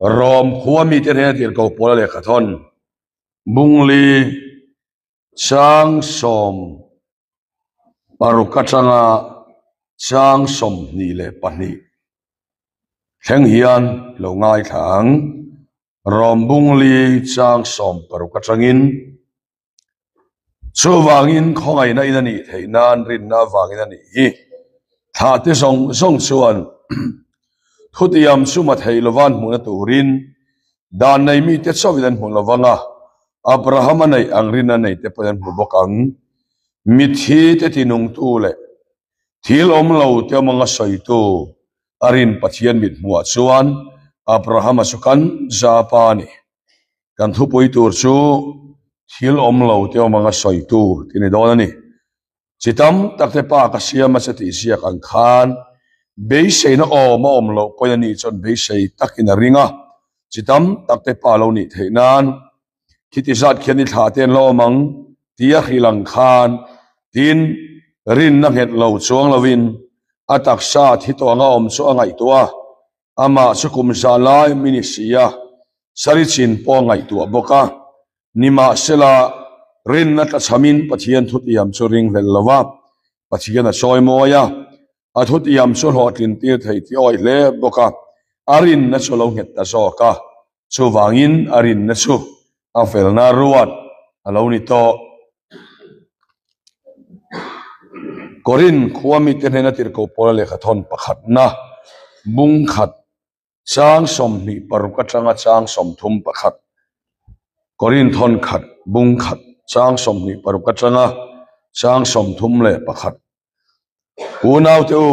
Rom khua mite hnena tirhkoh Paula lehkha thawn Bungli chang 16 atanga chang 22 thleng hian lo ngaithla ang. Rom Bungli chang 16 atangin Chuvangin khawngaihna in a nih theih nan rinna avangin a nih hi. Thlah te zawng zawng chuan thutiam chu ma theih lova an hmuhna turin dan nei mite chauhin an hmu lo vang a, Abrahama neih ang rinna nei te pawhin an hmu bawk ang. Mitthi te tinungtu leh thil awm lo te awm anga sawitu a rin Pathian mithmuhah chuan Abrahama chu kan zapa a ni. Kan thupui tur chu thil awm lo te awm anga sawitu ti ni dawn a ni. Chi tam tak te pa ka siam a che tih ziak ang khan beiseina awm a awm loh pawhin a nih chuan beisei takin a ring a, chi tam tak te pa lo nih theih nan khiti zat khian i thlah te an la awm ang tia hrilh ang khan tin rinna nghet lo chuang lovin a taksa thi tawh anga awm chu a ngaihtuah a. Amah chu kum za lai mi ni si a, sari chin pawh a ngaihtuah bawk a. Nimahsela, rinna tlachhamin Pathian thutiam chu ring hlel lo va, Pathian a sawi mawi a, a thutiam chu hlawhtlin tir thei tih awih hle bawk a, a rinna chu a lo nghet ta zawk a. Chuvangin a rinna chu a felna ruat a lo ni tawh. Korin khua mite hnena tirhkoh Paula lehkha thawn pakhatna bung khat chang 26 atanga chang 31 Korin thawn khat bung khat chang 26 atanga chang 31 Unaute u,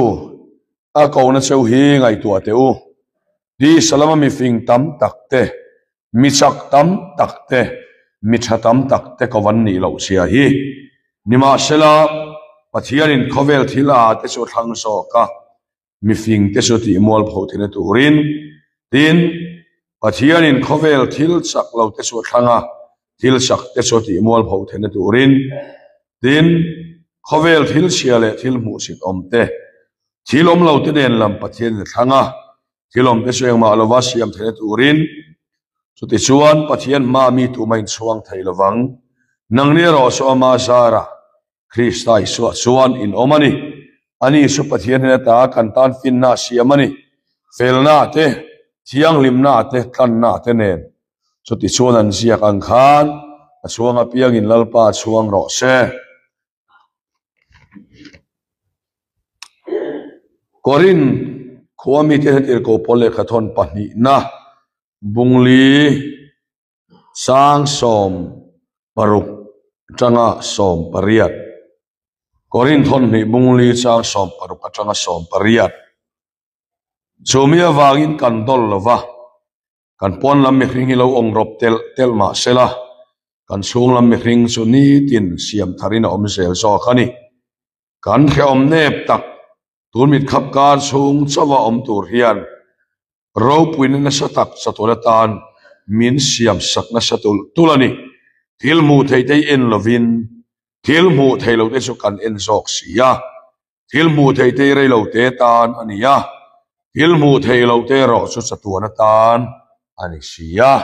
a kohna cheu hi ngaihtuah teh u. Tisa lama mifing tam tak te, mi chak tam tak te, mi tha tam tak te ko van nih loh chhia hi. Nimahsela, Pathianin khawvel thil a te chu a thlang zawk a, mifing te chu tih mualpho theihna turin, tin, Pathianin khawvel thil chak lo te chu a thlang a, thil chak te chu tih mualpho theihna turin, tin, khawvel thil chhia leh thil hmuhsit awm te, thil awm lo te nen lam Pathianin a thlang a, thil awm te chu engmah lova siam theihna turin, chutichuan Pathian hmaa mi tumah inchhuang thei lovang, nangni erawh chu ama zarah Krista Isua chuan in awm a ni. Ani chu Pathian hnena ta kan tan finna a siam a ni. Felna te, thianghlimna te, tlanna te nen. Chuti chuan an ziak ang khan a chhuang apiangin Lalpa chhuang rawh se. Korinth khua mite hnatirhkoh pawl lehkha thawn pahnihna Bungli. Sang 16 atanga 18. Korinth thawnhnih bungli chang 16 atanga 18. Chumi avangin kan dawl lo va, kan pawn lam mihring hi lo awng rawp telh telh mah sela, kan chhung lam mihring chu nitin siam tharin a awm zel zawk a ni. Kan hrehawm nep tak tun mitkhap kar chhung chauha awm tur hian ropuina nasa tak chatuan atan min siam sak nasa tulh tulh a ni. Thil hmuh theih te hi en lovin thil hmuh theih loh te chu kan en zawk si a, thil hmuh theih te hi rei lo te tan a ni a, thil hmuh theih loh te erawh chu chatuan atan a ni si a.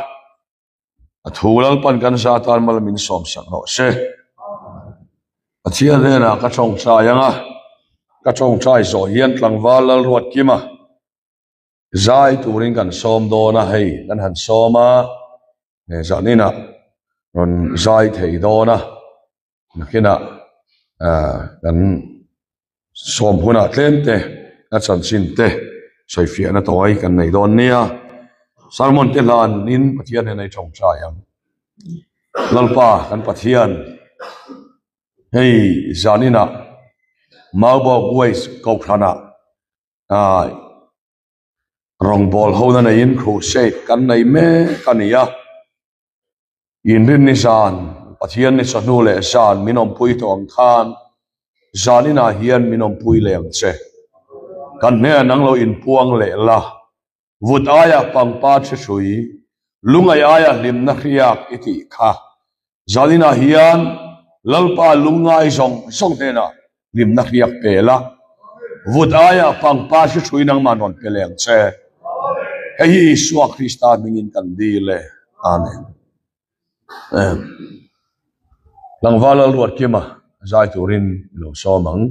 A thu Lalpan kan za tan mal min sawm sak rawh se. Pathian hnenah ka tawngtai ang a, ka tawngtai zawh hian tlangval Lalruatkima zai turin kan sawm dawn a, hei kan han sawm a, zaninah rawn zai thei dawn a. Nakinah kan sawm hunah tlem te a chanchin te sawifiahna tawi kan nei dawn nia. Sermon te hlanin Pathian hian ei tawngtai ang. Lalpa kan Pathian hei zaninah Maubawk Waste Kohhranah Rawngbâwl hona neiin crusade kan nei mek a ni a. Inrinni zan, Pathian ni chawhnu leh zan min awmpui tawh ang khan zan inah hian min awmpui leh ang che. Kan hnenah nang lo inpuang leh la, vut aiah pangpar hri hrui, lungaih aiah hlimna hriak i tih kha. Zan inah hian Lalpa lungngai zawng zawng hnenah hlimna hriak pe la, vut aiah pangpar hri hrui nangmah rawn pe leh ang che. Hei hi Isua Krista hmingin kan dil e. Amen. Tlangval Lalruatkima zai turin i lo sawm ang.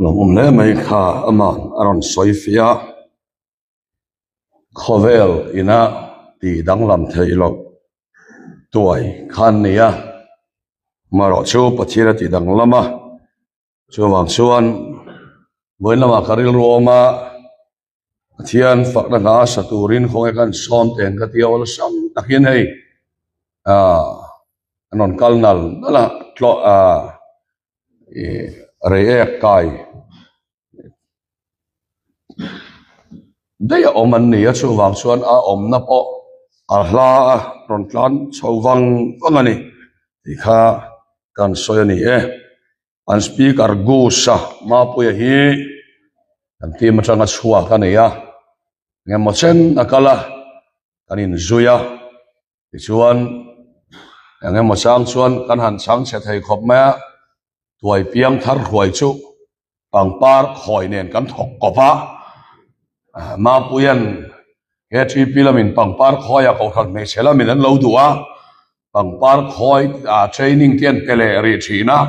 Lawmawm hle mai kha ama'n a rawn sawi fiah a, khawvel ina tih danglam theih loh tuai kha an ni a, amaherawhchu Pathian a tih danglam a, chuvang chuan vawiin lamah ka rilru awm a, Pathian fakna hla sa turin khawnge khan sawm teng ka tia awlsam takin hei ah an rawn kal nal nal a tlawh ah ih reiek kai daih a awm an ni a chuvang chuan a awmna pawh a hla a rawn tlan chho vang vang a ni tih kha kan sawi a ni e. An speaker Goose-a Mapuia hi kan team atanga chhuak a nei a, engemaw chen a kal a, kan inzui a, tichuan engemaw chang chuan kan han chhang chhe thei khawp mai a, tuai piang thar hruai chu pangpar khawi nen kan thawk kawp a, Mapuia'n KTP lamin pangpar khawi a kohhran hmeichhe lamin an lo duh a, Pangpar khawi ah training te an pe leh rih thin a,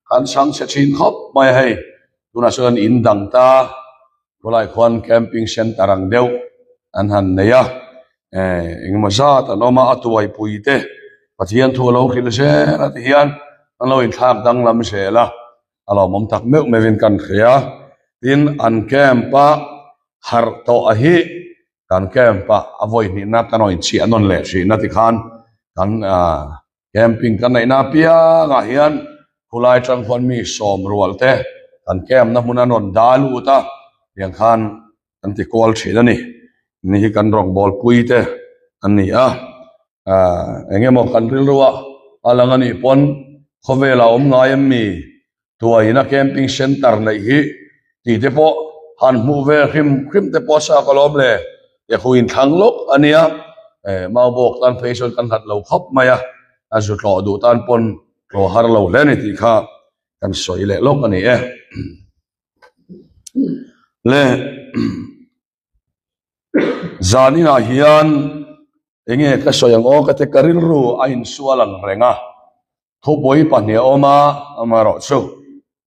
kan chhang chhe thin khawp mai a hei, tunah chuan in dang ta. Khulai khuan camping center ang deuh an han nei a, engemaw zat an awm a, a tuaipui te Pathian thu a lo hrilh zel a ti hian an lo inthlak danglam zel a, a lawmawm tak meuh meuhin kan hria. Tin, an camp a harh tawh a hi kan camp a a vawi hnihna kan rawn inchhiah nawn leh thin a tikhan kan Camping kan neihna apiangah hian khulai atang khuan mi sawm rual te kan camp na hmun an rawn dah lut a, tiang khan kan ti kual thin a ni. Ni hi kan rawngbâwl pui te an ni a, aah eng emaw kan rilru a a lang a nih pawn khawvelah awm ngai em mi tuaina camping center neih hi tih te pawh han hmuh ve hrim hrim te pawh a chak alawm le te hu inthlang lawk a nia eh maubawk tan phei chuan kan hlat lo khawp mai a a zu tlawh duh tan pawn tlawh har lo hle a ni tih kha kan sawi leh lawk a ni e le zan inah hian enge ka sawi ang aw ka ti ka rilru a insual ang reng a. Thupui pahnih a awm a, amaherawhchu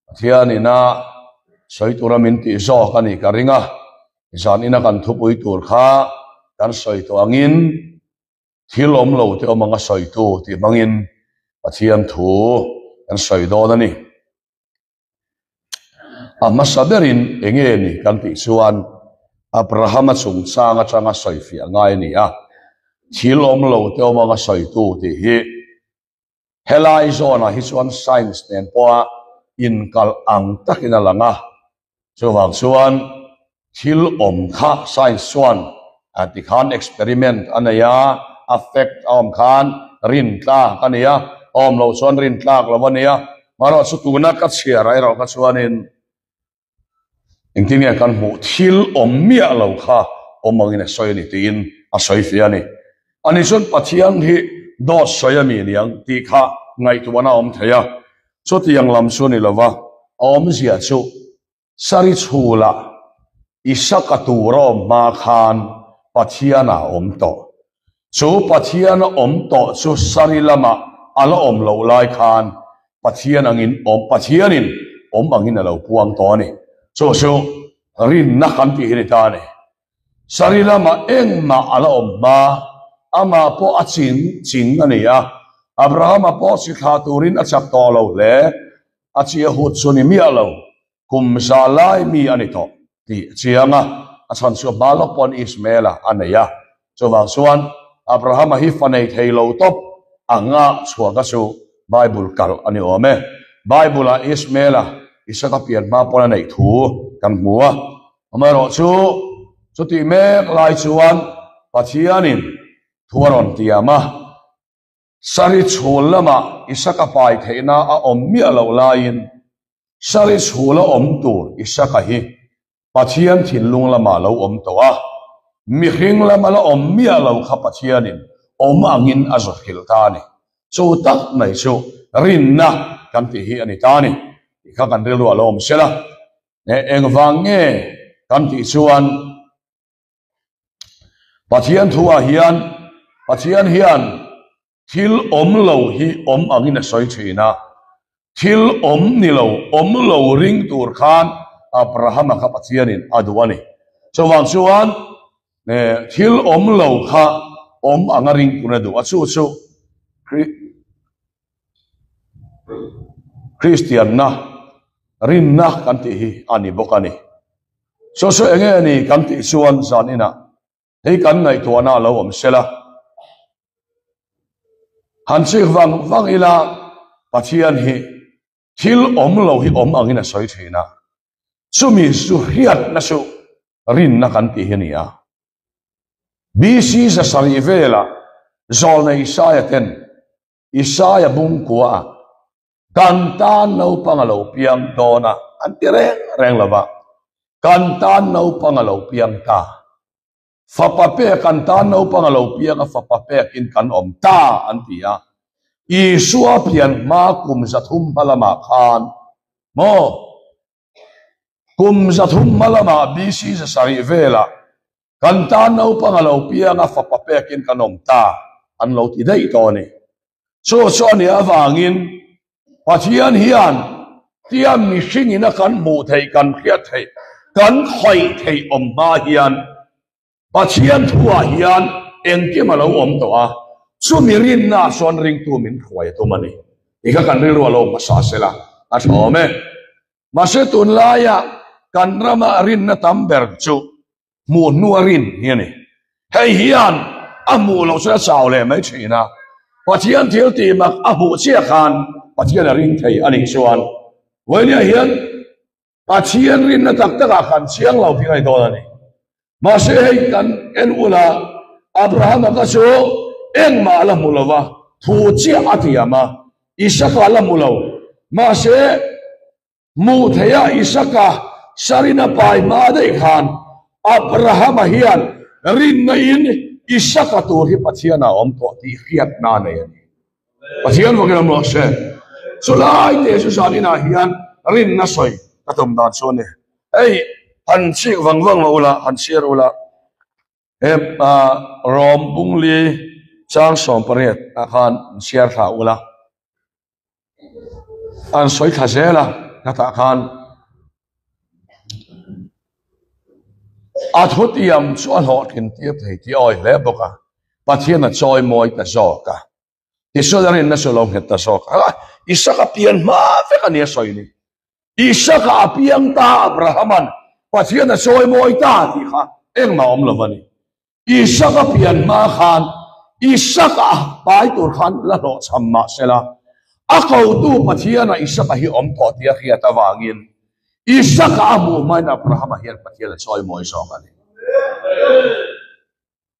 Pathianin a sawi tura min tih zawk a nih ka ring a, zan ina kan thupui tur kha kan sawi tawh angin thil awm lo te awm anga sawitu tih hmangin Pathian thu kan sawi dawn a ni. A hmasa berin enge ni kan tih chuan Abrahama chungchang atanga sawifiah ngai a ni a, thil awm lo te awm anga sawitu tih hi Helai zawnah hi chuan science nen pawha inkalh ang takin a lang a, chuvang chuan thil awm kha science chuan tikhan experiment a nei a, a fact a awm khan rin tlak a ni a, a awm loh chuan rin tlak lo a ni a, marawh chu tuna ka chhiar ah erawh kha chuanin Engtin nge kan hmuh thil awm miah lo kha awm angin a sawi a ni tiin a sawi fiah a ni. Ani chuan Pathian hi dawt sawi a mi niang tih kha ngaihtuahna a awm thei a, chutiang lam chu a ni lo va, a awmzia chu Sari chhulah Isaka tur a awm hma khan Pathian ah a awm tawh. Chu Pathian a awm tawh chu Sari lamah a la awm loh lai khan Pathian angin awm Pathianin awm angin a lo puang tawh a ni. Chu chu rinna kan tih hi ni ta a ni. Sari lamah engmah a la awm hma, amah pawh a ching ching a ni a. Abrahama pawh chi thlah turin a chak tawh lo hle, a chi a hut chu ni miah lo. Kum za lai mi a ni tawh tih a chiang a, a chhan chu hma lawk pawn Ishmael-a a nei a. Chuvang chuan Abrahama hi fa nei thei lo tawp anga chhuahna chu Bible kalh a ni awm e. Bible-ah Ishmael-a Isaka pian hma pawn a neih thu kan hmu a. Amaherawhchu, chutih mek lai chuan Pathianin thu a rawn tiam a. Sari chhul lamah Isaka pai theihna a awm miah loh laiin Sari chhula awm tur Isaka hi Pathian thinlung lamah lo awm tawh a, mihring lama la awm miah lo kha Pathianin awm angin a zawt hrilh ta a ni. Chu tak mai chu rinna kan tih hi a ni ta a ni tih kha kan rilru a lo awm sela. Engvang nge kan tih chuan Pathian thuah hian Pathian hian thil awm lo hi awm angin a sawi thin a, thil awm ni lo, awm lo ring tur khan Abrahama kha Pathianin a duh a ni. Chuvang chuan thil awm lo kha awm anga ring tur a duh a, chu chu Kristianna rinna kan tih hi a ni bawk a ni. Chu chu eng nge ni kan tih chuan zan inah hei kan ngaihtuahna a lo awm sela. Han chik vang vang ila Pathian hi thil awm lo hi awm angin a sawi thin a, chumi chu hriatna chu rinna kan tih hi a ni a. BC 700 velah Zawlnei Isaia ten Isaia bungkua Kan tan naupang a lo piang dawn a, an ti reng reng lo va. Kan tan naupang a lo piang ta. Fapa pek kan tan naupang a lo piang a, fapa pekin kan awm ta, an ti a. Isua pian hma kum 300 hma lamah khan maw? Kum 300 hma lamah BC 700 velah kan tan naupang a lo piang a, fapa pekin kan awm ta, an lo ti daih tawh a ni. Chu chu a nih avangin Pathian hian tia mihringin a kan hmuh theih, kan hriat theih. Kan khawih theih awm hma hian Pathian thuah hian engkim a lo awm tawh a, chumi rinnaah chuan ringtu min hruai a tum a ni. Tih kha kan rilru a lo hmasa sela a tha awm e. Mahse tunlaia kan rama rinna tam ber chu hmuh hnua rin hi a ni. Hei hian a hmuh loh chuan a chau leh mai thin a, Pathian thil tih mak a hmuh chiah khan Pathian a ring thei a nih chuan vawinia hian Pathian rinna tak takah kan chiang lo tih ngaih dawn a ni. Mahse hei kan en ula Abrahama kha chu engmah a la hmu lo va, thu chiah a tiam a, Isaka a la hmu lo. Mahse hmuh theiha Isaka sarina pai hma daih khan Abrahama hian rinna in Isaka tur hi Pathian ah a awm tawh tih hriatna a nei a ni. Pathian vakin a mawh se. Chulai te chu zan inah hian rinna sawi ka tum dan chu a ni. Hei han chik vang vang lo ula, han chhiar ula. He Rom bungli chang 18 ah khan chhiar thla ula. An sawi thla zel a, hetah khan a thutiam chu a hlawhtlin tir thei tih a awi hle bawk a, Pathian a chawi mawi ta zawk a, Israel a rinna chu a lo nghet ta zawk a, Isaka pian hma vek a ni a sawi ni. Isaka a piang ta Abrahama'n Pathian a chawi mawi ta tih kha engmah a awm lo a ni. Isaka pian hma khan Isaka pai tur khan la hlawhchham mah sela, a kotu Pathiana Isaka hi awm tawh tih a hriat avangin Isaka a hmuh hmain Abrahama hian Pathian a chawi mawi zawk a ni.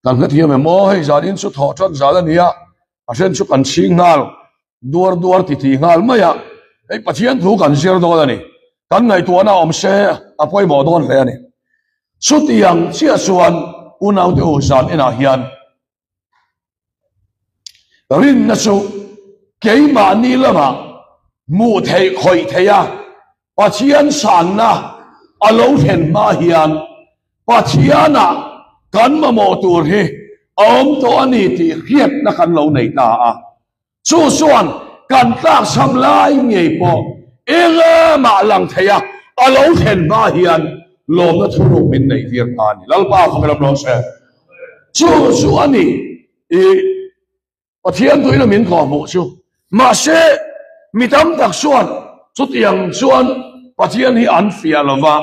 Kan hrethiam em aw, hei zanin chu thawh tan zal a nia, a then chu kan chhing nghal duar duar ti ti nghal mai a, hei Pathian thu kan zir dawn a ni, kan ngaihtuahna awm se a pawimawh dawn hle a ni. Chutiang chiah chuan unaute u zan enah hian rinna chu keimahni lamah hmuh theih khawih theih a, Pathian sanna a lo thlen hma hian Pathianah kan mamawh tur hi a awm tawh a ni tih hriatna kan lo nei ta a. Chu chuan kan tlakchham lai ngei pawh engmah lang thei a, a lo thlen hma hian lawmna thuruk min neih tir ta a ni. Lalpa fak lam rawh se. Chu chu a ni i Pathian tuina min kawhhmuh chu. Mahse mi tam tak chuan chutiang chuan Pathian hi an fiah lo va.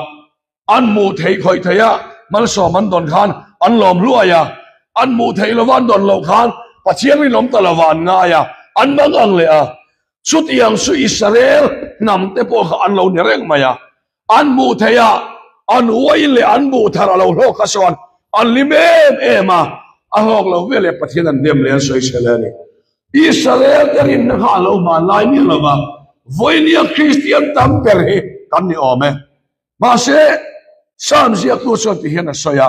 An hmuh theih khawih theih a, malsawm an dawn khan an lawm hluai a, an hmuh theih lova an dawn loh khan Pathian rinawm ta lova an ngai a, an mang ang leh a. Chutiang chu Israel hnam te pawh kha an lo ni reng mai a, an hmuh theih a, an uain leh an buh thar a lo hlawk kha chuan an hlim em em a, a hlawk lo ve leh Pathian an dem leh an sawi chhe leh a ni. Israel te rinna kha a lo hmanlai miah lova, vawinia Kristian tam ber hi kan ni awm e. Mahse, Psalm ziaktu chuan ti hian a sawi a,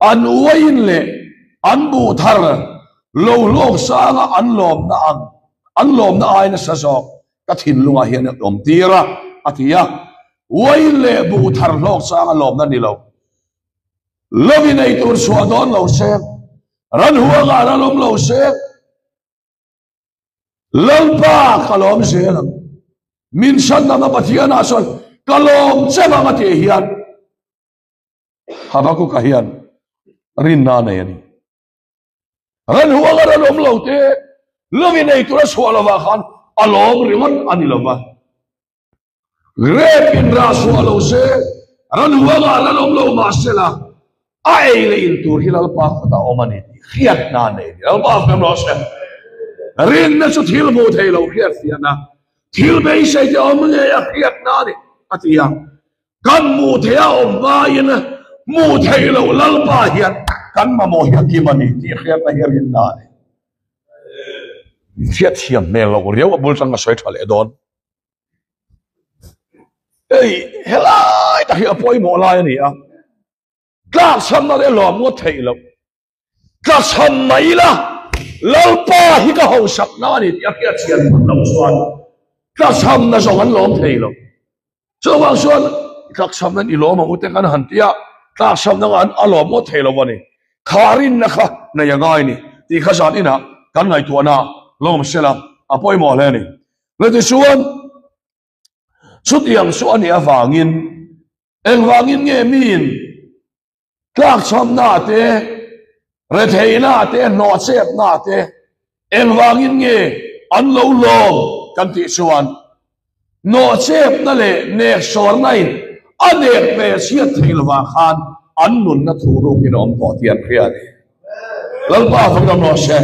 An uain leh an buh thar lo hlawk sanga an lawmna ang, an lawmna ai nasa zawk ka thinlungah hian a awm tir a, a ti a. Uain leh buh thar hlawk sanga lawmna ni lo. Lovin ei tur chhuah dawn lo se, ran huangah ran awm lo se, Lalpa ka lawm zel ang. Min hran dang a Pathian ah chuan ka lawm che vang a tih hian Habakuka hian rinna a nei a ni. Ran huang a ran awm lo te lovin ei tur a chhuah lovah khan a lawm ringawt a ni lova. Grep in rah chhuah lo se, ran huangah ran awm lo mah sela, a ei leh in tur hi Lalpa kutah awm a ni tih hriatna a nei a ni. Lalpa fem rawh se. Rinna chu thil hmuh thei lo hriatfiahna, thil beisei te awm ngei a hriatna a ni, a ti a. Kan hmuh theih a awm hmain hmuh theih loh Lalpa hian kan mamawh hi a kim a ni tih hriatna hi rinna a ni. Hriatthiam hmel loh riau a bul tang ka sawi tha leh dawn. Hei helai tak hi a pawimawh lai a ni a, tlakchhamna leh lawm ngawt theih loh, tlachham mai ila Lalpa hi ka hausak na a ni tih a hriat chian phawt loh chuan tlachhamna zawng an lawm thei lo. Chuvang chuan tlakchhamna i lawm ang u te kan han ti a, tlakchhamna an a lawm ngawt thei lo a ni. Kha rinna kha nei a ngai a ni tih kha zan inah kan ngaihtuahna lawm sela a pawimawh hle a ni. Leti chuan chutiang chu a nih avangin Engvangin nge miin tlakchhamna te, retheihna te, hnawhchepna te engvangin nge an lo lawm kan tih chuan hnawhchepna leh neksawrna in a nek ve chhiat theih lovah khan an nunna thu rukin a awm tawh tih an hria a ni. Lalpa fak dam rawh se.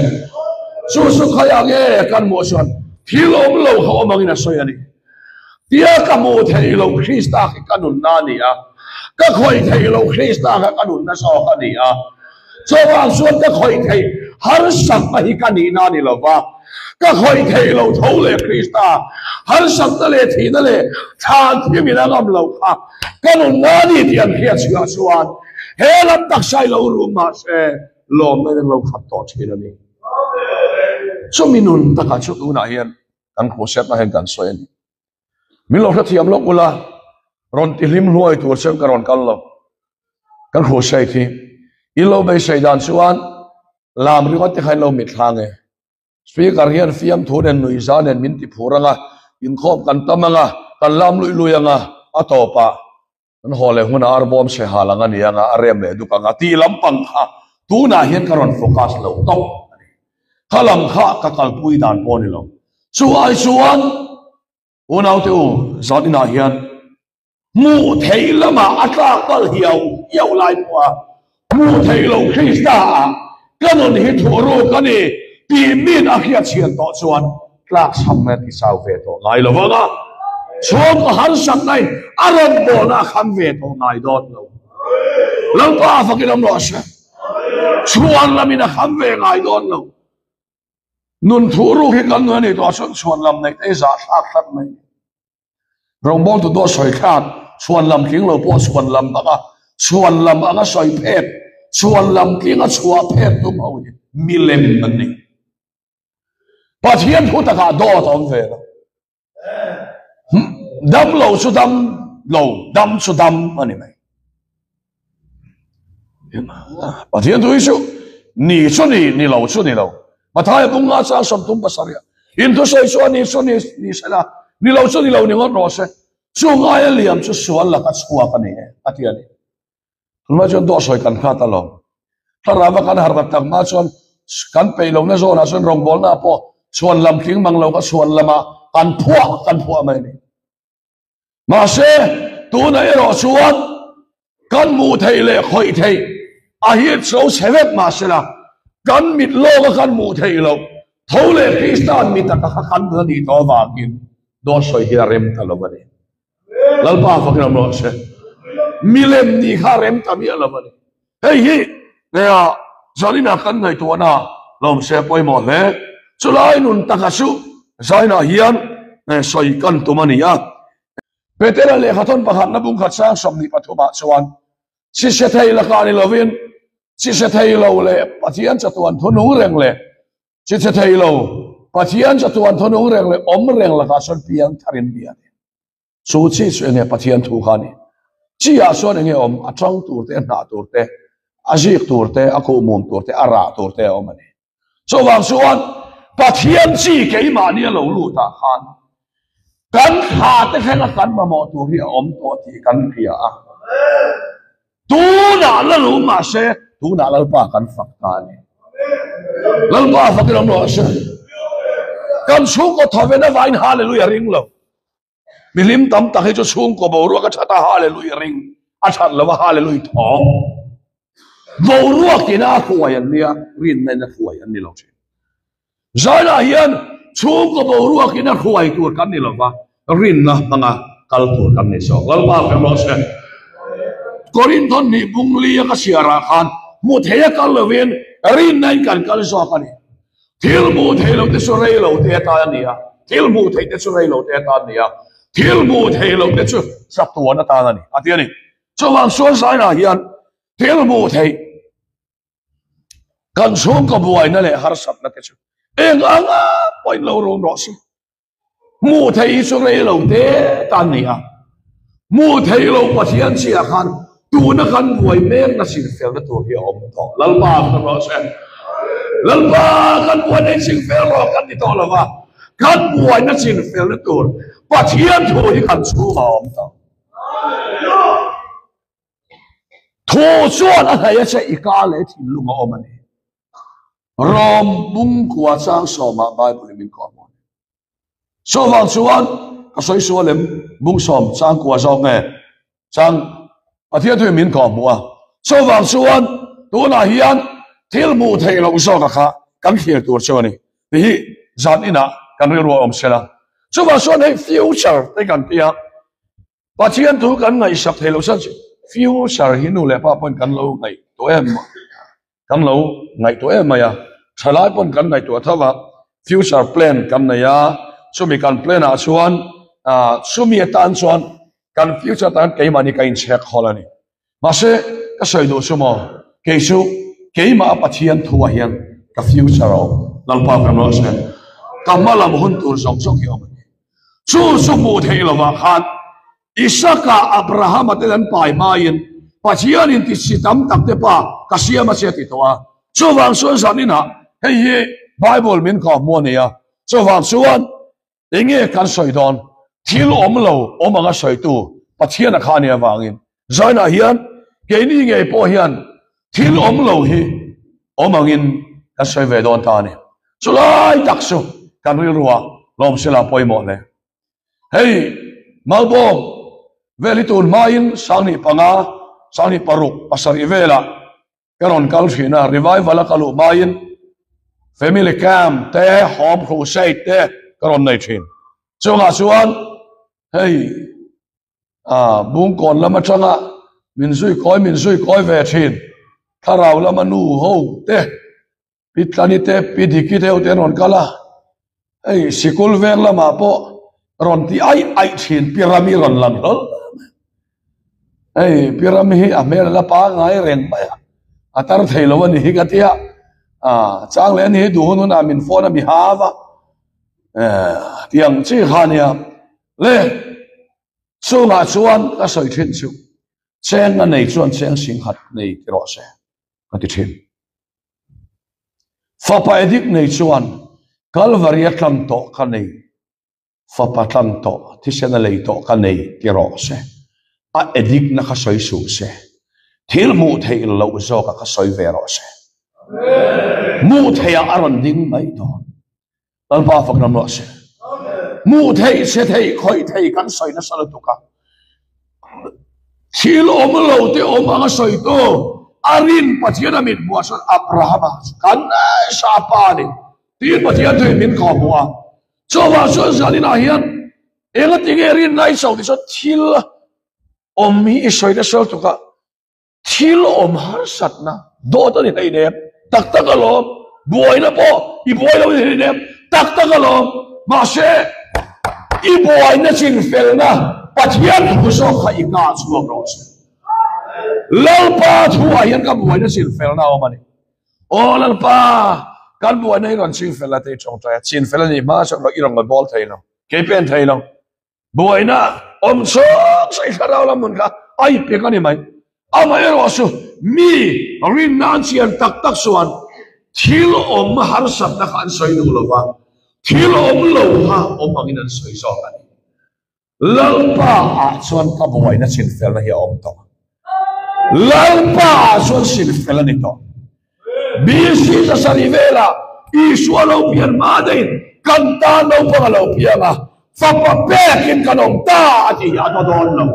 Chu chu khaiah nge kan hmuh chuan thil awm lo kha awm angin a sawi a ni. Tia ka hmuh theih loh Krista khi ka nunna a ni a, ka khawih theih loh Krista kha ka nunna zawk a ni a. Chuvang chuan ka khawih theih harsatna hi ka nihna a ni lo va, ka khawih theih loh tho leh Krista harsatna leh thihna leh thlan thimin a ngam loh kha ka nunna a ni tih an hriat chhuah chuan he lam taksa i lo rum mahse lawmna in an lo khat tawh thin a ni. Chumi nun takah chu tunah hian kan khuhsiatna hian kan sawi a ni. Min lo hrethiam lawk ula, rawn ti hlim hluai tur chuan ka rawn kal lo. Kan khuhsiat hi i lo beisei dan chuan lam ringawt te kha in lo mit thlang e. Speaker hian fiamthu nen nuihza nen min ti phur anga, inkhawm kan tam anga, kan lam luih luih anga, a tawpah Kan haw leh hunah arbawm chhe hal ang a ni anga a rem leh duk anga tih lampang kha tunah hian ka rawn focus lo tawp a ni. Kha lam kha ka kalpui dan pawh a ni lo. Chu ai chuan unaute u zan inah hian hmuh theih lamah a tlak palh hiau hiau lai pawh a hmuh theih loh Krista ah ka nun hi thuh ruk a ni tih min a hriat chhian tawh chuan tlak chham mai a ti chau ve tawh ngai lo vang a, chhungkaw harsatna in a rawn bawlna a kham ve tawh ngai dawn lo. Lalpa a fakin awm rawh se. Chhuan lamin a kham ve ngai dawn lo. Nun thuh ruk hi kan nun a nih tawh chuan chhuan lam neih te hi zahthlak tlat mai. Rawngbawltu dawt sawi thlak, chhuan lam tling lo pawh chhuan lam anga chhuan lam anga sawi phet, chhuan lam tlinga chhuah phet tum ho hi milem an ni. Pathian thu takah dawt a awm ve lo. Dam lo chu dam lo, dam chu dam a ni mai. Pathian thu hi chu ni chu ni, ni lo chu ni lo. Mathaia bunga chang 37 in thu sawi chuan ni chu ni ni sela, ni lo chu ni lo ni ngawt rawh se. Chu ngaia liam chu sual laka chhuak a ni e, a ti a ni. Tunlai chuan dawh sawi kan hrat alawm. Thlarava kan harh tak hma chuan kan peih lohna zawnah chuan rawngbawlna pawh chhuan lam tling mang lo ka chhuan lamah kan phuah kan phuah mai a ni. Mahse, tunah erawh chuan kan hmuh theih leh khawih theih a hit so chhe vek mahsela kan mit lawka kan hmuh theih loh tho leh Krista'n mi taka kha kan nun a nih tawh avangin dawt sawi hi a rem ta lo a ni. Lalpa fakin awm rawh se. Milem nih kha a rem ta miah lo a ni. Hei hi nia Zaninah kan ngaihtuahna lawmse pawimawh hle. Chulai nun taka chu Zainah hian sawi kan tum a ni a. Petera lehkhathawn pakhatna bungkhat sang 23 ah chuan chise thei lakah ni lovin chise thei lo leh Pathian chatuan thunung reng leh chise thei lo Pathian chatuan thunung reng leh awm reng lakah chuan piang tharin bia a ni. Chu chi chu enge Pathian thu kha a ni. Chi ah chuan enge awm? A tang tur te, a hnah tur te, a zik tur te, a kuhmum tur te, a rah tur te a awm a ni. Chuvang chuan Pathian chi keimahni a lo lut ah khan kan thla te thlenga kan mamawh tur hi a awm tawh tih kan hria a. Tunah la lo mahse tunah Lalpa kan fak ta a ni. Lalpa fakin awm rawh se. Kan chhungkaw thawven avangin Hallelujah ring lo. Mihlim tam tak hi chu chhungkaw boruak a that a Hallelujah ring a that lo a Hallelujah thawng. Boruak ina a hruai an nia, rinna in a hruai an ni lo thin. Zainah hian chhungkaw boruak ina hruai tur kan ni lova, rinna hmanga kal tur kan ni zawk. Lalpa fem rawh se. Korinthon hnih bung li a ka chhiarah khan hmu thei a kal lovin rinna in kan kal zawk a ni. Thil hmuh theih loh te chu rei lo te atan a ni a, thil hmuh theih te chu rei lo te atan a ni a, thil hmuh theih loh te chu chatuan atan a ni, a ti a ni. Chuvang chuan Zainah hian thil hmuh theih kan chhungkaw buaina leh harsatna te chu eng anga pawhin lo rum rawh se. Hmuh theih hi chu rei lo te ta a ni a, hmuh theih lo Pathian chiah khan tuna kan buai mek na chingfelna tur hi a awm tawh. Lalpa kan rawh se. Lalpa kan buaina hi chingfel rawh kan ti tawh lo va, kan buaina chingfelna tur Pathian thu hi kan chhungah a awm tawh. Thu chuan a hnaih a che i ka leh thinlung a awm a ni. Rom bungkua chang sawmah Bible in min kawh hmuh a ni. Chuvang chuan ka sawi sual em bung sawm chang kua zawk nge chang Pathian thuin min kawh hmuh a. Chuvang chuan tunah hian thil hmuh theih loh zawk a kha kan thlir tur chu a ni. Ti hi zan inah kan rilru a awm sela. Chuvang chuan hei future te kan ti a. Pathian thu kan ngaihsak thei loh chuan future hi nu leh pa pawhin kan lo ngaihtuah em kan lo ngaihtuah em mai a, thalai pawn kan ngaihtuah tho a, future plan kan nei a, chumi kan plan ah chuan ah chumi atan chuan kan future tan keimahni ka inchhek hawl a ni. Mahse ka sawi duh chu maw kei chu keimah a Pathian thu ah hian ka future a awm Lalpa ka rawh se ka hma lam hun tur zawng zawng hi a awm a ni. Chu chu hmuh theih lovah khan Isaka Abrahama ten an pai hmain Pathianin ti chi tam tak te pa ka siam a che ti tawh a. Chuvang chuan zaninah hei hi Bible min kawhhmuh a ni a, chuvang chuan Enge kan sawi dawn? Thil awm lo awm anga sawitu Pathian a kha a nih avangin zainah hian keini ngei pawh hian thil awm lo hi awm angin kan sawi ve dawn ta a ni. Chulai tak chu kan rilruah lawmsela pawimawh hle. Hei Malbawm vel hi tun hmain 2005, 2006, pasarih velah Ka rawn kal thin a, revival a ka luh hmain family camp te, home crusade te ka rawn nei thin. Chungah chuan hei ah Bungkawn lam atanga min zui kawi min zui kawi ve thin thlarau lama nu ho te Pi Tlani te Pi Diki te ho te an rawn kal a, hei sikul veng lamah pawh rawn ti aih aih thin Pi Rami rawn lang hlawl mai. Hei Pi Rami hi a hmel a la pangai reng mai a, a tar thei lo a ni hi ka ti a, ah chang leh a ni hi duh hun hunah min phone a mi hau a, eh tiang chi kha a nia. Le chungah chuan ka sawi thin chu cheng a nei chuan cheng singhat nei ti rawh se ka ti thin. Fapa edik nei chuan Kalvari a tlang tawh ka nei, fapa tlang tawh, thisen a lei tawh ka nei ti rawh se. A edikna kha sawi suh se. Thil hmuh theih loh zawka kha sawi ve rawh se. Hmuh theihah a rawn ding mai dawn. Lalpa fak ram rawh se. Hmuh theih, hre theih, khawih theih kan sawi nasa lutuk a. Thil awm lo te awm anga sawi tu a rin Pathian a mit hmuh ah chuan Abrahama kan nasa pa a ni tiin Pathian thuin min kawh hmuh a. Chuvang chuan zaninah hian engatinge rinna i cho ti chuan thil awm hi i sawi nasa lutuk a. Thil awm harsatna dawt a ni hleinem, tak tak alawm, buaina pawh i buai lo a ni hleinem, tak tak alawm, mahse i buaina chinfelna Pathian thu zawk kha i nghah chhuak rawh se. Lalpa thuah hian ka buaina chinfelna a awm a ni. Aw Lalpa, kan buaina hi rawn chinfel la tei tawngtai a, chinfel a nih hma chuan i rawn bawl thei lo, kei pen thei lo. Buaina awm chhawk sawi thlarau lam hun kha a ipek a ni mai. Amaherawh chu mi rinna an chian tak tak chuan thil awm harsatna kha an sawi duh lo va, thil awm lo kha awm angin an sawi zawk a ni. Lalpa ah chuan ka buaina chinfelna hi a awm tawh. Lalpa ah chuan chinfel a ni tawh. BC zasarih velah Isua lo pian hma daihin kan tan naupang a lo piang a, fapa pekin kan awm ta a tih hi a daw dawn lo.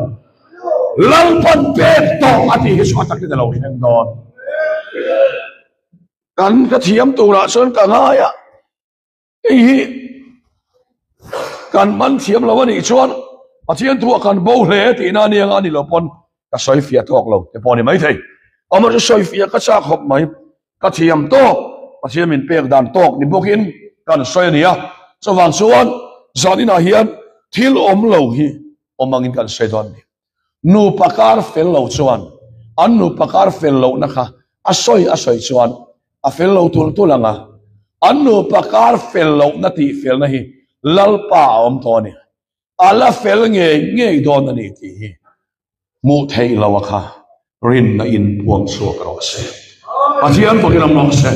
Lalpan pek tawh a tih hi chu a takin a lo thleng dawn. Kan ka thiam turah chuan ka ngai a. Hei hi kan man thiam lo a nih chuan Pathian thuah kan bo hle tihna a nia nga a ni lo pawn ka sawi fiah tawk lo te pawh a ni maithei. Amah chu sawi fiah ka chak khawp mai. Ka thiam tawk, Pathian min pek dan tawk ni bawkin kan sawi a ni a. Chuvang chuan zaninah hian thil awm lo hi awm angin kan sawi dawn a ni. Nupa kar fel lo chuan an nupa kar fel lohna kha a sawi a sawi chuan a fel lo tul tul ang a, an nupa kar fel lohna tih felna hi Lalpa a awm tawh a ni. A la fel ngei ngei dawn a ni tih hi hmuh theih lo a kha rinna in puang chhuak rawh se. Pathian pawhin a hmang se.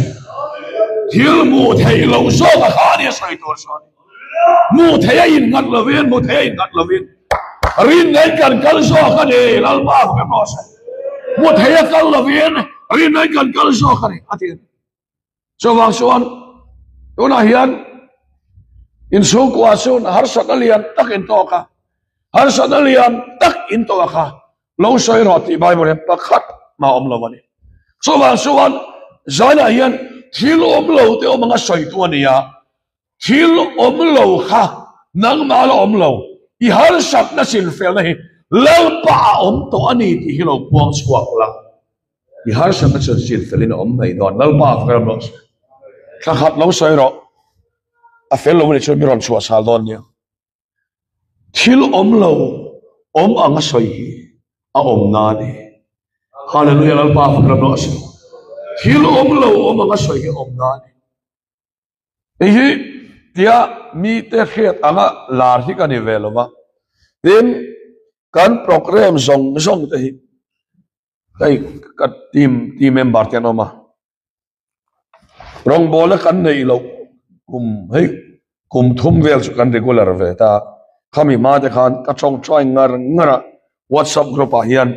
Thil hmuh theih loh zawk a kha a ni a sawi tur chuan. Hmuh theih a innghat lovin, hmuh theih a innghat lovin rinna in kan kal zawk a ni. Lalpa fak rawh se. Hmu theia kal lovin rinnain kan kal zawk a ni, a ti a ni. Chuvang chuan tunah hian inchhungkua chuan harsatna lian tak in tawk a, harsatna lian tak in tawk a, lo sawi rawh tih Bible hian pakhat mah awm lo a ni. Chuvang chuan zainah hian thil awm lo te awm anga sawitu a ni a, thil awm lo kha nangmah la awm lo, i harsatna chinfelna hi Lalpa a awm tawh a ni tih hi lo puang chhuak la. I harsatna chu chin felin a awm mai dawn. Lalpa a fel rawh se. Thla khat lo sawi rawh. A fel lo anih chuan mi rawn chhuah sal dawn nia. Thil awm lo awm ang a sawi hi a awm na a ni. Hallelujah Lalpa a fel rawh se. Thil awm lo awm ang a sawi hi a awm na a ni. Hei hi tia mite hriat anga lar hi ka ni ve lo va. Tin, kan program zawng zawng te hi Hei ka team team member te an awm a, rawngbawlna kan neih loh kum hei kum thum vel chu kan regular ve ta a, khami hma te khan ka tawngtai ngar ngar a, whatsapp group ah hian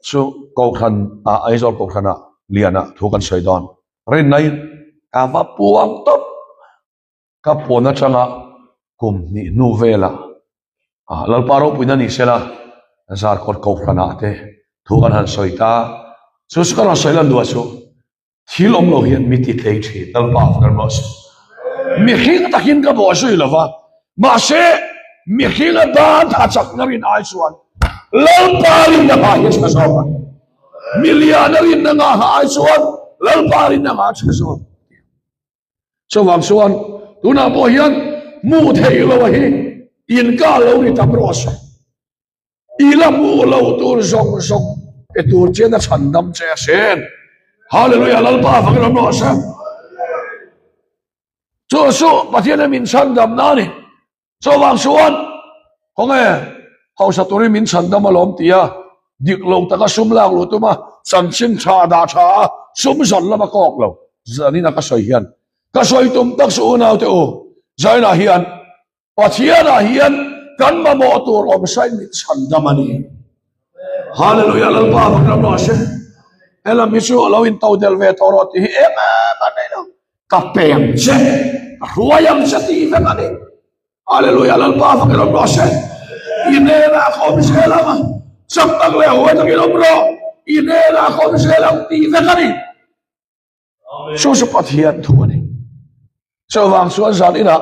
chu kohhran ah Aizawl kohhran ah lian ah thu kan sawi dawn rinna in ka va puang tawp. Ka puan atanga kum hnih hnu velah Lalpa ropuina ni sela Zarkawt Kohhranah te thu kan han sawi ta. Chu chu ka rawn sawi lan duh a chu thil awm lo hian mi ti tlei thin Lalpa a kan rawh se. Mihring takin ka bawh zui lo va, mahse mihringa ban tha chakna rin ai chuan Lalpa rinna ngah hi a tha zawk a. Miliana rinna ngah ai chuan Lalpa rinna ngah a tha zawk. Chuvang chuan tunah pawh hian hmuh theih loh hi inka lo ni tam rawh se. I la hmuh lo tur zawng zawng pe tur chian a chhandam che a sin. Hallelujah Lalpa avangin awm rawh se. Chu chu Pathian in min chhandam na a ni. Chuvang chuan khawnge hausa turin min chhandam alawm tia dik lo taka sum lak luh tum a, chanchin tha dah tha a, sum zan lama kawk lo zanin a ka sawi hian ka sawi tum tak chu unaute u Zainah hian Pathianah hian kan mamawh tur awm sain min chhandam a ni. Hallelujah Lalpa vang ram rawh se. Helam hi chu a lo intodel ve tawh rawh tih hi em em a nei lo. Ka peng che, ka hruai ang che tih vek a ni. Hallelujah, Lalpa fak in awm rawh se. I hnenah ka awm zel ang, chak tak leh huai takin awm rawh. I hnenah ka awm zel ang tih vek a ni. Chu chu Pathian thu a ni. Chuvang chuan zan inah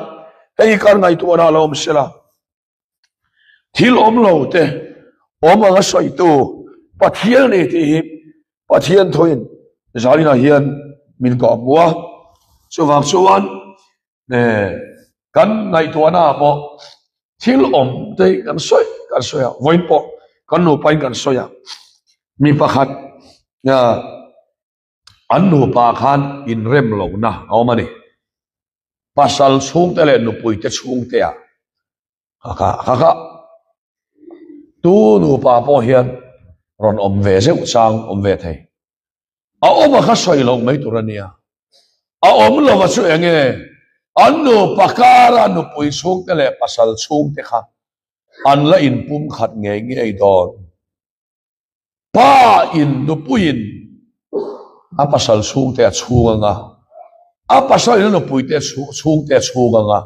hei hi kan ngaihtuahna lo awm sela. Thil awm lo te awm anga sawitu Pathian a ni tih hi Pathian thuin zalinah hian min kawh hmu a. Chuvang chuan kan ngaihtuahna ah pawh thil awm te hi kan sawi kan sawi a, vawiin pawh kan nupain kan sawi a, mi pakhat an nupa khan inrem lohna a awm a ni. Pasal chhungte leh nupuite chhungte ah kha kha kha tu nupa pawh hian rawn awm ve zeuh chang awm ve thei. A awm a kha sawi loh mai tur a nia. A awm lova chu eng nge an nupa kara nupui chhungte leh pasal chhungte kha an la inpum khat ngei ngei dawn. Pa in nupuiin a pasal chhungte a chhung anga, a pasal in a nupuite chhungte a chhung anga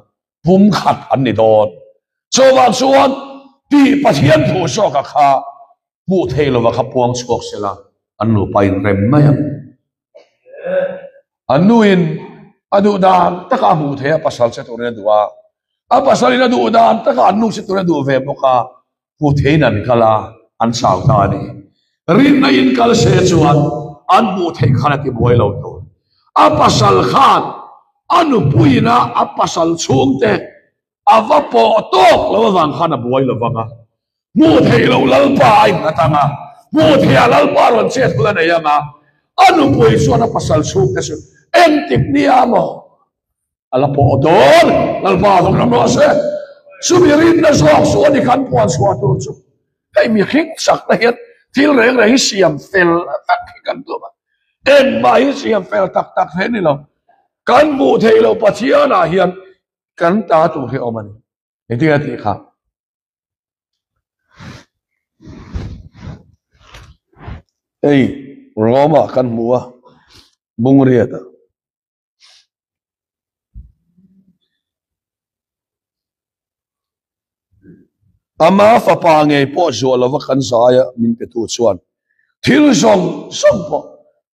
pum khat an ni dawn. Chuvang chuan tih Pathian thu zawka kha hmuh theih lova kha puang chhuak sela an nupa in rem mai ang. An nu in a duh dan taka a hmuh theih a pasal che turin a duh a, a pasal in a duh dan taka an nu che turin a duh ve bawk a, hmu theiin an kal a, an chau ta a ni. Rinna in kal se chuan an hmuh theih khan a ti buai lo tur. A pasal khan a nupuiin a a pasal chhungte a va pawh tawk lo avang khan a buai lo vang a. Hmuh theih loh Lalpa a innghat ang a, hmuh theih a Lalpa rawn chet hun a nei ang a, a nupui chuan a pasal chhungte chu engtik nia maw? A la pawh dawn, Lalpa vang ram rawh se. Chumi rinna zawk chu a ni kan puan chhuah tur chu. Hei mihring chakna hian thil reng reng hi siam fel tak hi kan tum a. Engmah hi siam fel tak tak hle ni lo. Kan hmuh theih loh Pathianah hian kan ta tur hi a awm a ni. Engtin a tih kha? Hei Rome-ah kan hmu a, Bungriatah. Ama fapa ngei pawh zuah lova kan zaia min petu chuan thil zawng zawng pawh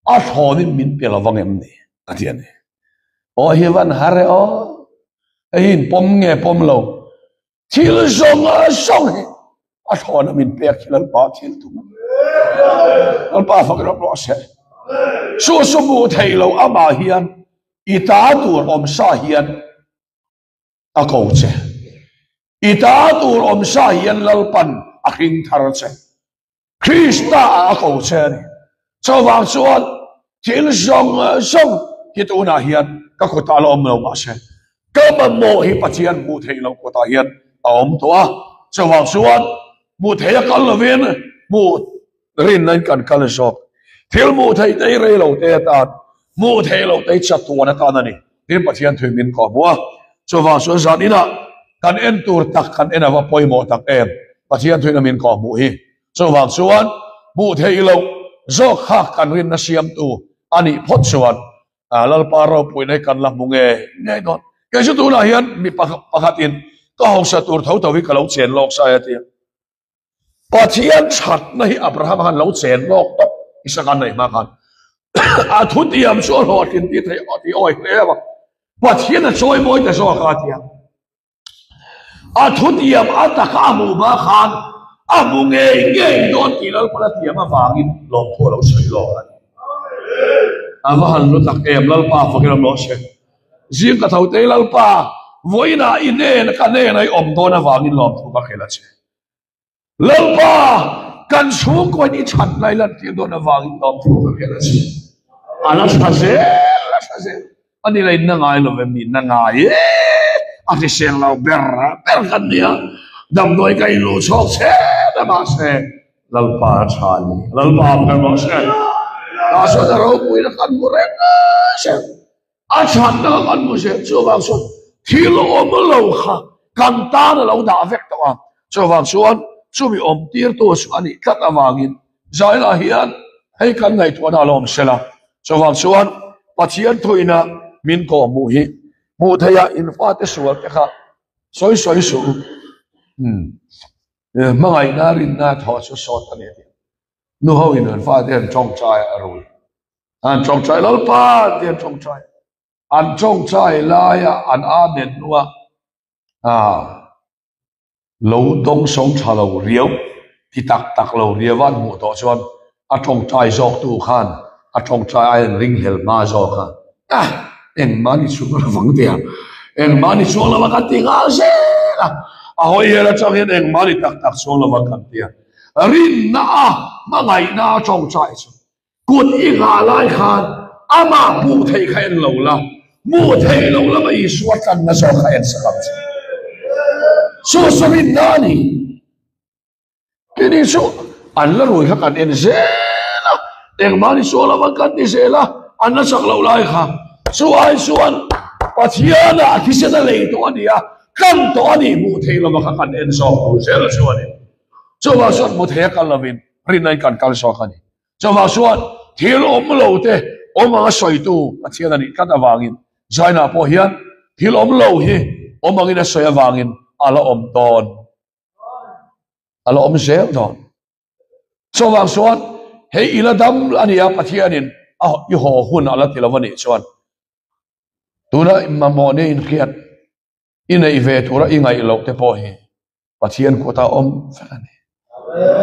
a thlawnin min pe lo vang em ni? a ti a ni. Aw hi van har e aw, hei hi in pawm nge pawm lo? Thil zawng zawng hi a thlawna min pek hi Lalpa thil tum a ni. Lalpa fak rawh rawh se. Chu chu hmuh theih loh amah hian i ta tur awm sa hian a ko che. I ta tur awm sa hian Lalpan a hring thar che. Krista ah a ko che a ni. Chuvang chuan thil zawng zawng hi tunah hian ka kutah la awm lo mahse ka mamawh hi Pathian hmuh theih loh kutah hian a awm tawh a. Chuvang chuan hmuh theih a kal lovin hmuh rinna in kan kal zawk. Thil hmuh theih te hi rei lo te atan, hmuh theih loh te hi chatuan atan a ni. Tin Pathian thui min kawh hmu a, chuvang chuan zan inah kan en tur tak kan en ava pawimawh tak em, Pathian thuina min kawh hmuh hi. Chuvang chuan hmuh theih loh zawk kha kan rinna siamtu a nih phawt chuan Lalpa ropuina hi kan la hmu nge ngei dawn. Kei chu tunah hian mi pakhatin ka hausa tur tho tho hi ka lo chen lawk sai a ti a. Pathian thatna hi Abraham khan lo chen lawk tawp Isaka neih hma khan a thutiam chu a hlawhtlin tih theih a ti awi hle a, Pathian a chawi mawi ta zawk a tia. A thutiam a taka a hmuh hma khan a hmu ngei ngei dawn tih Lalpan a tiam avangin lawmthu a lo sawi lawk a ni. A va han lu tak em Lalpa fakin a mawh se. Zing ka tho tei Lalpa vawiinah i nen ka nen a i awm dawn avangin lawmthu ka hrilh a che. Lalpa, kan chhungkaw in i that lai lantir dawn avangin lawmthu ka hrilh a che. A la tha zel, a tha zel. A ni la in na ngai lo em ni? Na ngai e, a hrisel lo ber ber kan nia. Damdawi ka in luh chhawk che ta mahse Lalpa a tha a ni. Lalpa a phel rawh se. Tah chuan a ropuina kan hmu reng che. A chhanna kha kan hmu zel. Chuvang chuan thil awm lo kha kan tan a lo dah vek tawh a. Chuvang chuan chumi awm tirtu chu a nih tlat avangin Zailah hian hei kan ngaihtuahna a lo awm sel a. Chuvang chuan Pathian thuina min kawhhmuh hi hmuh theiha in fate sual te kha sawi sawi suh u. Hmangaihna rinna thawh chu sawt a ni a ti. Nuho in an fate an tawngtai a rul. An tawngtai Lalpa tih an tawngtai. An tawngtai laia an amen hnua lo dawng sawng tha lo riau, ti tak tak lo riau an hmuh tawh chuan a tawngtai zawk tu khan a tawngtai ai an ringhlel hma zawk a. Ah! Engmah ni chhung lo vang tia. Engmah ni chhuang lo a kan ti nghal zel a. A hawi hel atang hian engmah ni tak tak chhuang lo a kan ti a. Rinna a hmangaihna a tawngtai chu kut i nghah lai khan amah hmuh theih kha en lo la, hmuh theih loh lama Isua tlanna zawk kha en sak ang che. Chu chu rinna a ni. Kini chu an la rui kha kan en zel a, engmah ni chuang lova kan ti zel a, an la chak loh lai kha. Chu ai chuan Pathianah thisen a lei tawh a ni a, tlan tawh a nih hmuh theih lova kha kan en zawk tur zel chu a ni. Chuvang chuan hmu thei a kal lovin rinna in kan kal zawk a ni. Chuvang chuan thil awm lo te awm anga sawitu Pathian a nih tlat avangin Zainah pawh hian thil awm lo hi awm angin a sawi avangin a la awm dawn. A la awm zel dawn. Chuvang chuan hei i la dam a nia Pathianin a i haw hun a la ti lo a nih chuan tuna mamawh nia inhriat i neih ve tura i ngaih loh te pawh hi Pathian kutah awm vek a ni.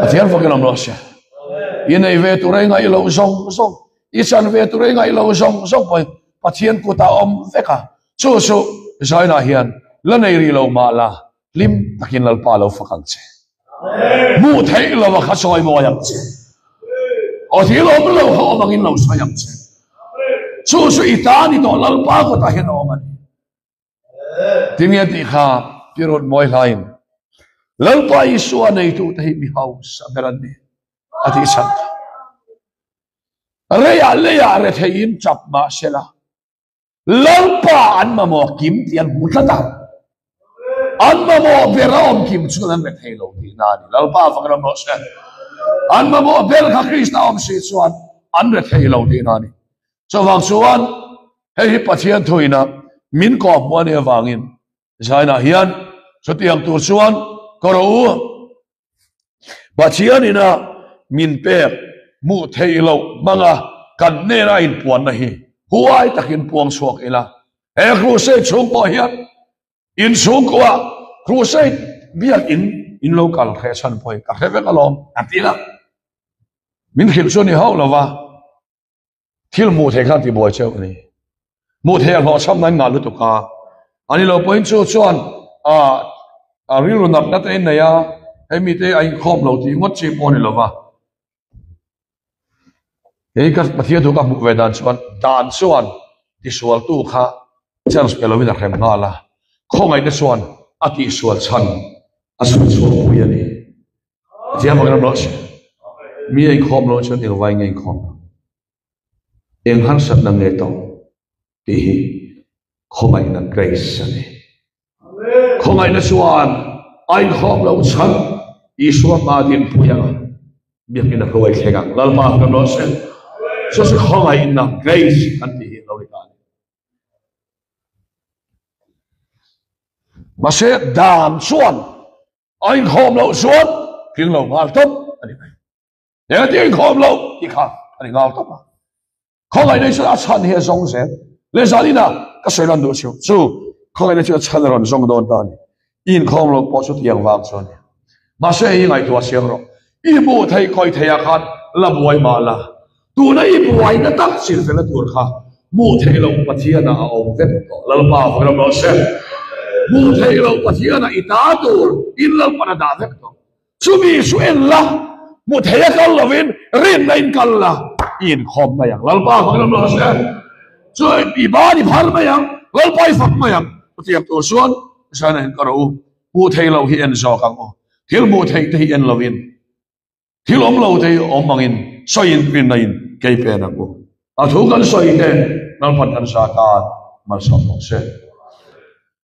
Pathian fakin awm rawh se. I neih ve tura i ngaih loh zawng zawng, i chan ve tura i ngaih loh zawng zawng pawh hi Pathian kutah awm vek a. Chu chu Zainah hian la nei rih lo mah la Hlim takin Lalpa lo fak ang che. Hmuh theih lo a kha sawi mawi ang che. Aw thil awm lo kha awm angin lo sawi ang che. Chu chu i ta ni tawh Lalpa kutah hian a awm a ni. Tinge tih kha Pirut mawi hlain Lalpa Isua neitu te hi mi hausa ber an ni a tih chhan kha. Reiah leiah retheiin chap mah sela Lalpa an mamawh kim tih an hmu tlat a, an mamawh ber a awm kim chuan an rethei lo tihna a ni. Lalpa fak ram rawh se. An mamawh ber kha Krista awm si chuan an re thei lo tihna a ni. Chuvang chuan hei hi Pathian thuina min kawhhmuh a nih avangin Zainah hian chutiang tur chuan ka ro u. Pathian ina min pek hmuh theih loh hmanga kan hnena inpuanna hi huai takin puang chhuak ila. He crusade chhung pawh hian inchhungkua crusade biakin in lo kal hreh chhan pawh hi ka hre vek alawm a ti la. Min hrilh chu a ni hauh lo va. Thil hmuh theih khan tibuai cheu a ni. Hmuh theih a hlawhchham nan ngah lutuk a. A ni lo pawhin chu chuan a rilru natna te in nei a, hei mite a inkhawm lo tih ngawt chi pawh a ni lo va. Kei ka Pathian thu ka hmuh ve dan chuan dan chuan tisualtu kha chance pe lovin a hrem nghal a, khawngaihna chuan a tihsual chhan a chhun chhuak pui a ni. Pathian bawk in rawh se. Mi a inkhawm lo chuan eng vai nge inkhawm lo? Eng harsatna nge tawh tih hi khawngaihna grace a ni. Khawngaihna chuan a inkhawm lo chhan Isua hma dinpui anga biakin a hruai thleng ang. Lalpa kan rawh se. Chu chu khawngaihna grace kan tih hi lo ni ta a ni. Mahse dan chuan A inkhawm loh chuan tling lo nghal tawp a ni mai. Eng ati inkhawm loh tih kha a ni nghal tawp a. Khawngaihna hi chuan a chhan hi a zawng zel. Leh zalina ka sawi lan duh chu chu khawngaihna chu a chhan a rawn zawng dawn ta a ni. I inkhawm loh pawh chu tiang vang chu a ni. Mahse i ngaihtuah siam rawh. I hmuh theih khawih theih ah khan la buai mah la. Tuna i buaina tak chilfela tur kha hmuh theih loh Pathianah a awm vek tawh. Lalpa vawilam rawh se. Hmuh theih loh Pathianah i ta tur in Lalpan a dah vek tawh. Chumi chu en la, hmu thei a kal lovin rinna in kal la, i inkhawm mai ang. Lalpa vawilam rawh se. Chuan i ban i phar mai ang, Lalpa i fak mai ang. Chutiang tur chuan Israel in ka rawh u, hmuh theih loh hi en zawk ang u. Thil hmuh theih te hi en lovin. Thil awm lo te hi awm angin sawiin rinna in kei pen ang u. A thu kan sawi te Lalpan kan sa tan malsawm bawk se.